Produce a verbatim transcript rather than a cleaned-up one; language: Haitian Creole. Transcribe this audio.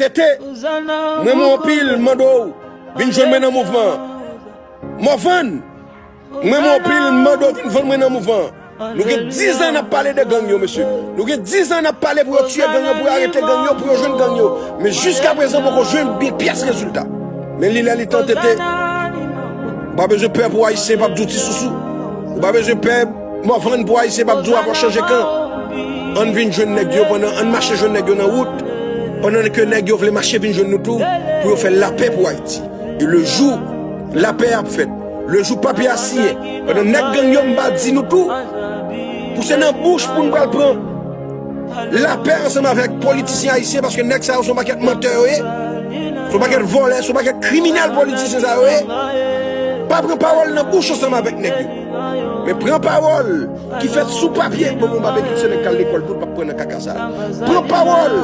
Tete, m renmen w anpil, m mande w vin jwenn mwen nan mouvman an. Morvan, m renmen w anpil, m mande w vin jwenn mwen nan mouvman an. Nou gen dizan n ap pale de gang yo, mesye. Nou gen dizan n ap pale pou yo tiye gang yo, pou yo arete gang yo, pou yo jwenn gang yo. Men jiskaprezan poko jwenn bi pyès rezilta. Men li lè li tan, Tete. Ou pa bezwen pè pou Ayisyen p ap di w ti sousou. Ou pa bezwen pè Morvan pou Ayisyen p ap di w w ap chanje kan. Ann vin jwenn nèg yo pandan, ann mache jwenn nèg yo nan wout. Pandan ke nèg yo vle mache vin jwenn nou tou, pou yo fè lapè pou Ayiti. E le jou lapè ap fèt, le jou papye a siyen, pandan nèg gang yo m pa di nou tou, pou se nan bouch pou n pral pran lapè ansanm avèk politisyen ayisyen, paske nèg sa yo se yon pakèt mantè yo ye, se yon pakèt vòlè, se yon pakèt kriminèl politisyen sa yo ye. Pa pran pawòl nan bouch ansanm avèk nèg yo. Men pran pawòl ki fèt sou papye. Bon, bon, babekil se nèg k al lekòl tou, l p ap pran nan kaka sa. Pran pawòl